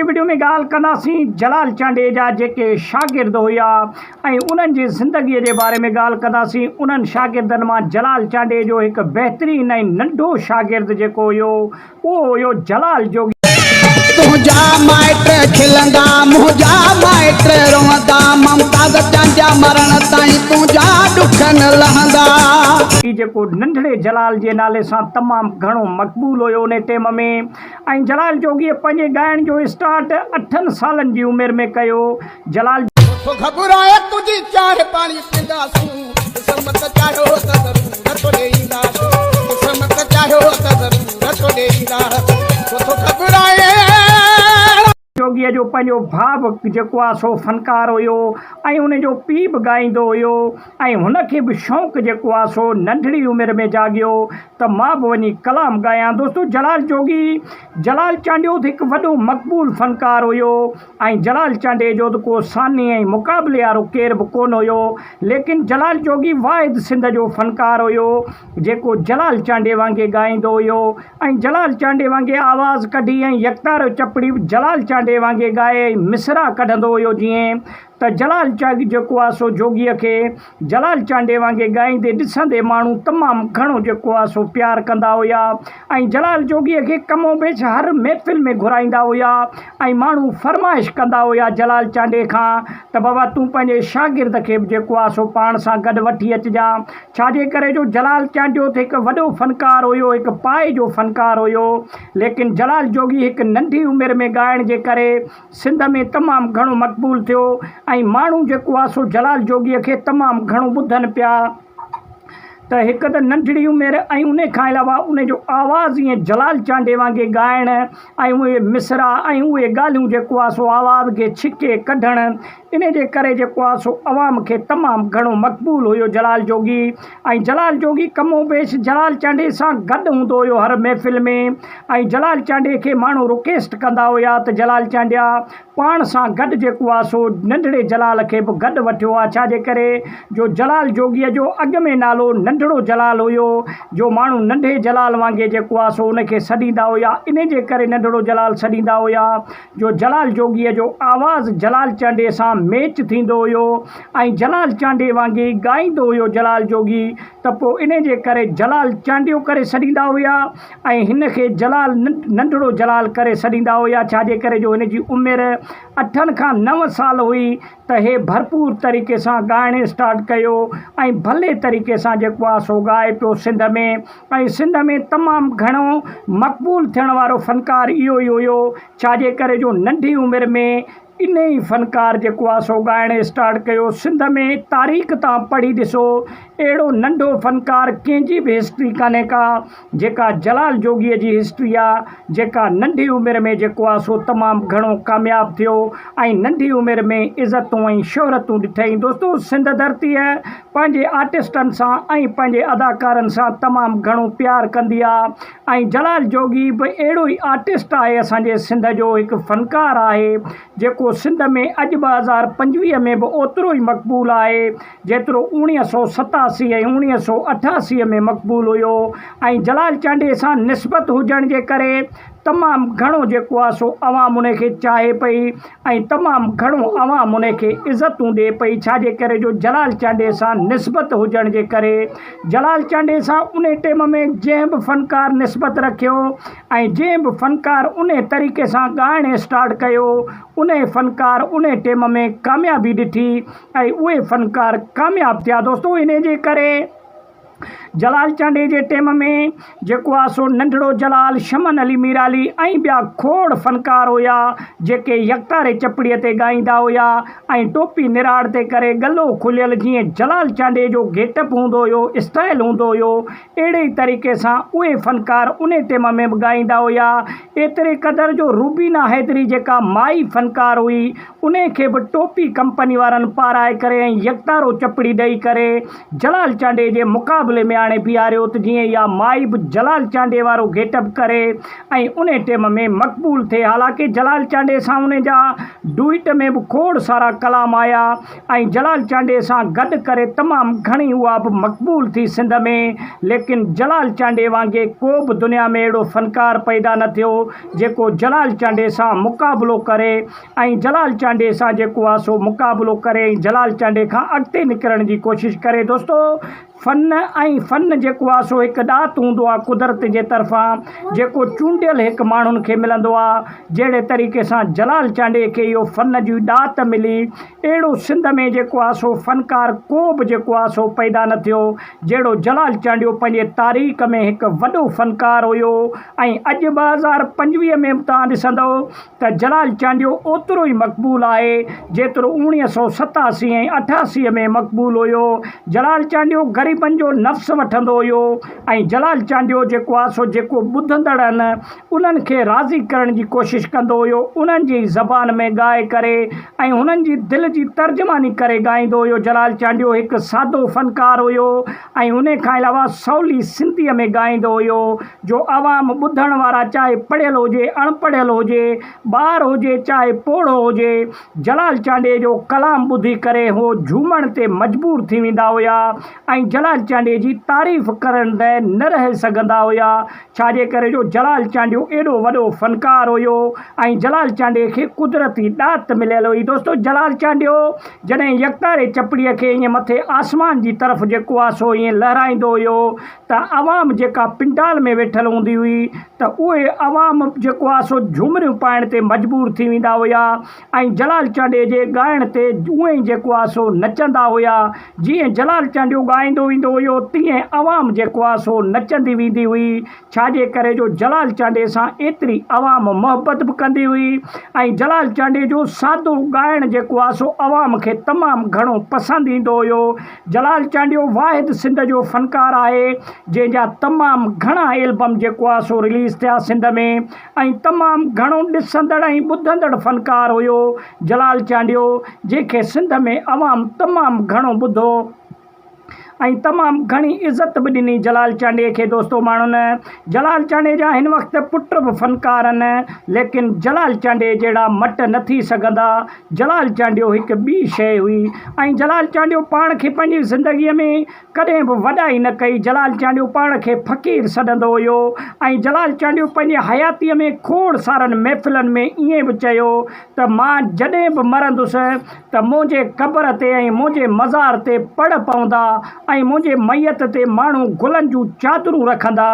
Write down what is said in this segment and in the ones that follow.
اڄوڪي وڊيو ۾ ڳالهه ڪنداسين جلال چانڊيي جا جيڪي شاگرد هيا ۽ انهن جي زندگي جي باري ۾ ڳالهه ڪنداسين انهن شاگردن مان جلال چانڊيي جو هڪ بهترين ۽ ننڍو شاگرد جيڪو هيو اهو هيو جلال جوڳي. تنهنجا مائٽ کلندا منهنجا مائٽ روئندا ممتاز چانڊيا مرڻ تائين تنهنجا ڏک نه لهندا. هي جيڪو ننڍڙي جلال جي نالي سان تمام گهڻو مقبول هيو انهي ٽيم ۾ ۽ جلال جوڳيء پنهنجي ڳائڻ جو اسٽارٽ اٺن سالن جي عمر ۾ ڪيو. جلال. ٿو گهٻرائي تنهنجي چانهه پاڻي پيئنداسون قسمت چاهيو ته ضرور توڏي اينداسون قسمت چاهيو ته ضرور توڏي اينداسون ڇو ٿو گهٻرائي. جوڳيء جو پنهنجو ڀاء به جيڪو آ سو فنڪار هيو ۽ ان جو پيء به ڳائيندو هيو ۽ هن کي به شوق جيڪو آ سو ننڍڙي عمر ۾ جاڳيو ته مان به وڃي ڪلام ڳايان دوستو جلال جوڳي جلال چانڊيو ته هڪ وڏو مقبول فنڪار هيو ۽ جلال چانڊيي جو ته ڪو ثاني ۽ مقابلي وارو ڪير به ڪونه هيو، ليڪن جلال جوڳي واحد سنڌ جو فنڪار هيو، جيڪو جلال چانڊيي وانگي ڳائيندو هيو ۽ جلال چانڊيي وانگي آواز ڪڍي ۽ يڪتارو چپڙي به جلال چانڊيي وانگي ڳائي ۽ مصرع ڪڍندو هيو جيئن ته جلال جيڪو آ سو جوڳيء کي جلال چانڊيي وانگي ڳائيندي ڏسندي ماڻهو تمام گهڻو جيڪو آ سو پيار ڪندا هيا ۽ جلال جوڳيء کي ڪم و بيش هر محفل ۾ گهرائيندا هيا ۽ ماڻهو فرمائش ڪندا هيا جلال چانڊيي کان ته بابا تون پنهنجي شاگرد کي به جيڪو آ سو پاڻ سان گڏ وٺي اچجان ڇا جي ڪري جو جلال چانڊيو ته هڪ وڏو فنڪار هيو هڪ پائي جو فنڪار هيو ليڪن جلال جوڳي هڪ ننڍي عمر ۾ ڳائڻ جي ڪري سنڌ ۾ تمام گهڻو مقبول ٿيو ۽ ماڻهو جيڪو آ سو جلال جوڳيء کي تمام گهڻو ٻڌن پيا ته هڪ ته ننڍڙي عمر ۽ ان کان علاوه ان جو آواز ائين جلال چانڊيي وانگي ڳائڻ ۽ اهي مصرع ۽ اهي ڳالهيون جيڪو آ سو آواز کي ڇڪي ڪڍڻ ان جي ڪري جيڪو آ سو عوام کي تمام گهڻو مقبول هيو جلال جوڳي ۽ جلال جوڳي ڪم و بيش جلال چانڊيي سان گڏ هوندو هيو هر محفل ۾ ۽ جلال چانڊيي کي ماڻهو رڪيسٽ ڪندا هيا ته جلال چانڊيا پاڻ سان گڏ جيڪو آ سو ننڍڙي جلال کي به گڏ وٺيو آ ڇا جي ڪري جو جلال جوڳيء جو اڳ ۾ نالو ننڍڙو جلال هيو جو ماڻهو ننڍي جلال وانگي جيڪو آ سو ان کي سڏيندا هيا انهي جي ڪري ننڍڙو جلال سڏيندا هيا جو جلال جوڳيء جو آواز جلال چانڊيي سان ميچ ٿيندو هيو ۽ جلال چانڊيي وانگي ڳائيندو هيو جلال جوڳي ته پوء انهي جي ڪري جلال چانڊيو ڪري سڏيندا هيا ۽ هن کي جلال ننڍڙو جلال ڪري سڏيندا هيا ڇا جي ڪري جو هن جي عمر اٺن کان نو سال هئي ته هي ڀرپور طريقي سان ڳائڻ اسٽارٽ ڪيو ۽ ڀلي طريقي سان جيڪو آ سو ڳائي پيو سنڌ ۾ ۽ سنڌ ۾ تمام گهڻو مقبول ٿيڻ وارو فنڪار اهو ئي هيو ڇا جي ڪري جو ننڍي عمر ۾ انهي ئي فنڪار جيڪو آ سو ڳائڻ اسٽارٽ ڪيو سنڌ ۾ تاريخ تان پڙهي ڏسو اهڙو ننڍو فنڪار ڪنهن جي به هسٽري ڪانهي ڪا جيڪا جلال جوڳيء جي هسٽري آ جيڪا ننڍي عمر ۾ جيڪو آ سو تمام گهڻو ڪامياب ٿيو ۽ ننڍي عمر ۾ عزتون ۽ شهرتون ڏٺائين دوستو سنڌ ڌرتيء پنهنجي آرٽسٽن سان ۽ پنهنجي اداڪارن سان تمام گهڻو پيار ڪندي آ ۽ جلال جوڳي به اهڙو ئي آرٽسٽ آهي اسان جي سنڌ جو هڪ فنڪار آهي جيڪو سنڌ ۾ اڄ 2025 ۾ به اوترو ئي مقبول آهي جيترو 1987 ۽ 1988 ۾ مقبول هيو ۽ جلال چانڊيي سان نسبت هجڻ جي ڪري تمام گهڻو جيڪو آ سو عوام ان کي چاهي پئي ۽ تمام گهڻو عوام ان کي عزتون ڏي پئي ڇا جي ڪري جو جلال چانڊيي سان نسبت هجڻ جي ڪري جلال چانڊيي سان ان ٽيم ۾ جنهن به فنڪار نسبت رکيو ۽ جنهن به فنڪار ان طريقي سان ڳائڻ اسٽارٽ ڪيو ان فنڪار ان ٽيم ۾ ڪاميابي ڏٺي ۽ اهي فنڪار ڪامياب ٿيا دوستو ان جي ڪري جلال چانڊيي جي ٽيم ۾ جيڪو آ سو ننڍڙو جلال، شمن علي ميرالي ۽ ٻيا کوڙ فنڪار هيا جيڪي يڪتاري چپڙيء تي ڳائيندا هيا ۽ ٽوپي نراڙ تي ڪري ڳلو کليل جيئن جلال چانڊيي جو گيٽ اپ هوندو هيو اسٽائل هوندو هيو اهڙي ئي طريقي سان اهي فنڪار انهي ٽيم ۾ به ڳائيندا هيا ايتري قدر جو روبينا حيدري جيڪا مائي فنڪار هئي انهي کي به ٽوپي ڪمپني وارن پارائي ڪري ۽ يڪتارو چپڙي ڏئي ڪري جلال چانڊيي جي مقابلي. مقابلي ۾ آڻي بيهاريو ته جيئن اها مائي به جلال چانڊيي وارو گيٽ اپ ڪري ۽ انهي ٽيم ۾ مقبول ٿئي حالانڪه جلال چانڊيي سان انهي جا ڊوئٽ ۾ به کوڙ سارا ڪلام آيا ۽ جلال چانڊيي سان گڏ ڪري تمام گهڻي اها به مقبول ٿي سنڌ ۾ ليڪن جلال چانڊيي وانگي ڪو به دنيا ۾ اهڙو فنڪار پيدا نه ٿيو جيڪو جلال چانڊيي سان مقابلو ڪري ۽ جلال چانڊيي سان جيڪو آ سو مقابلو ڪري ۽ جلال چانڊيي کان اڳتي نڪرڻ جي ڪوشش ڪري دوستو فن ۽ فن جيڪو آ سو هڪ ڏات هوندو آ قدرت جي طرفان جيڪو چونڊيل هڪ ماڻهن کي ملندو آ جهڙي طريقي سان جلال چانڊيي کي اهو فن جي ڏات ملي اهڙو سنڌ ۾ جيڪو آ سو فنڪار ڪو به جيڪو آ سو پيدا نه ٿيو جهڙو جلال چانڊيو پنهنجي تاريخ ۾ هڪ وڏو فنڪار هيو ۽ اڄ 2025 ۾ به توهان ڏسندؤ ته جلال چانڊيو اوترو ئي مقبول آهي جيترو اوڻيهه سئو 87 ۽ 88 ۾ مقبول هيو. جلال چانڊيو غريبن جو نفس وٺندو هيو ۽ جلال چانڊيو جيڪو آهي سو جيڪو ٻڌندڙ آهن انهن کي راضي ڪرڻ جي ڪوشش ڪندو هيو انهن جي ئي زبان ۾ ڳائي ڪري ۽ هنن جي دل جي ترجماني ڪري ڳائيندو هيو. جلال چانڊيو هڪ سادو فنڪار هيو ۽ انهي کان علاوه سولي سنڌيء ۾ ڳائيندو هيو جو عوام ٻڌڻ وارا چاهي پڙهيل هجي اڻ پڙهيل هجي، ٻار هجي چاهي پوڙهو هجي، جلال چانڊيي جو ڪلام ٻڌي ڪري هو جهومڻ تي مجبور ٿي ويندا هيا ۽ جلال چانڊيي جي تعريف ڪرڻ لاء نه رهي سگهندا هيا ڇاجي ڪري جو جلال چانڊيو ايڏو وڏو فنڪار هيو ۽ جلال چانڊيي کي قدرتي ڏات مليل هئي دوستو جلال چانڊيو جڏهن يڪتاري چپڙيء کي ائين مٿي آسمان جي طرف جيڪو آ سو ائين لهرائيندو هيو ته عوام جيڪا پنڊال ۾ ويٺل هوندي هئي ته اهي عوام جيڪو آ سو جهومريون پائڻ تي مجبور ٿي ويندا هيا ۽ جلال چانڊيي جي ڳائڻ تي اونئين جيڪو آ سو نچندا هيا جيئن جلال چانڊيو ڳائيندو ويندو هيو تيئن عوام جيڪو آ سو نچندي ويندي هئي ڇاجي ڪري جو جلال چانڊيي سان ايتري عوام محبت به ڪندي هئي ۽ جلال چانڊيي جو سادو ڳائڻ جيڪو آ سو عوام کي تمام گهڻو پسند ايندو هيو. جلال چانڊيو واحد سنڌ جو فنڪار آهي جنهن جا تمام گهڻا البم جيڪو آ سو رليز ٿيا سنڌ ۾ ۽ تمام گهڻو ڏسندڙ ۽ ٻڌندڙ فنڪار هيو جلال چانڊيو جنهن کي سنڌ ۾ عوام تمام گهڻو ٻڌو. ۽ تمام گهڻي عزت به ڏني جلال چانڊيي کي دوستو ماڻهن جلال چانڊيي جا هن وقت پٽ به فنڪار آهن ليڪن جلال چانڊيي جهڙا مٽ نه ٿي سگهندا جلال چانڊيو هڪ ٻي شيء هئي ۽ جلال چانڊيو پاڻ کي پنهنجي زندگي ۾ ڪڏهن به وڏائي نه ڪئي جلال چانڊيو پاڻ کي فقير سڏندو هيو ۽ جلال چانڊيو پنهنجي حياتي ۾ کوڙ سارن محفلن ۾ ائين به چيو ته مان جڏهن به مرندس ته منهنجي قبر تي ۽ منهنجي مزار تي پڙ پوندا ۽ منهنجي ميت تي ماڻهو گلن جون چادرون رکندا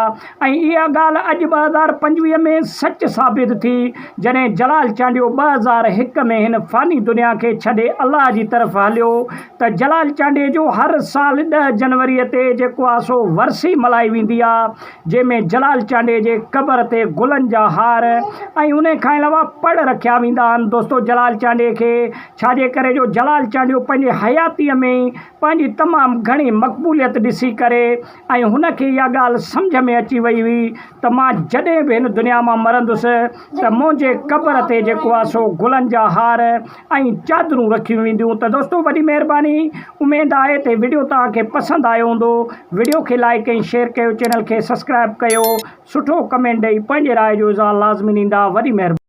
۽ اها ڳالهه اڄ 2025 ۾ سچ ثابت ٿي جڏهن جلال چانڊيو 2001 ۾ هن فاني دنيا کي ڇڏي الله جي طرف هليو ته جلال چانڊيي جو هر سال ڏهه جنوري تي جيڪو آ سو ورسي ملهائي ويندي آ جنهن ۾ جلال چانڊيي جي قبر تي گلن جا هار ۽ انهي کان علاوه پڙ رکيا ويندا آهن دوستو جلال چانڊيي کي ڇاجي ڪري جو جلال چانڊيو پنهنجي حياتيء ۾ ئي پنهنجي تمام گهڻي مقبوليت ڏسي ڪري ۽ هن کي اها ڳالهه سمجهه ۾ اچي وئي هئي ته مان جڏهن به هن دنيا مان مرندس ته منهنجي قبر تي جيڪو آهي سو گلن جا هار ۽ چادرون رکيون وينديون ته دوستو وڏي مهرباني اميد آهي ته وڊيو توهان کي پسند آيو هوندو وڊيو کي لائيڪ ۽ شيئر ڪيو چينل کي سبسڪرائب ڪيو سٺو ڪمينٽ ڏئي پنهنجي راء جو اظهار لازمي ڏيندا وڏي مهرباني.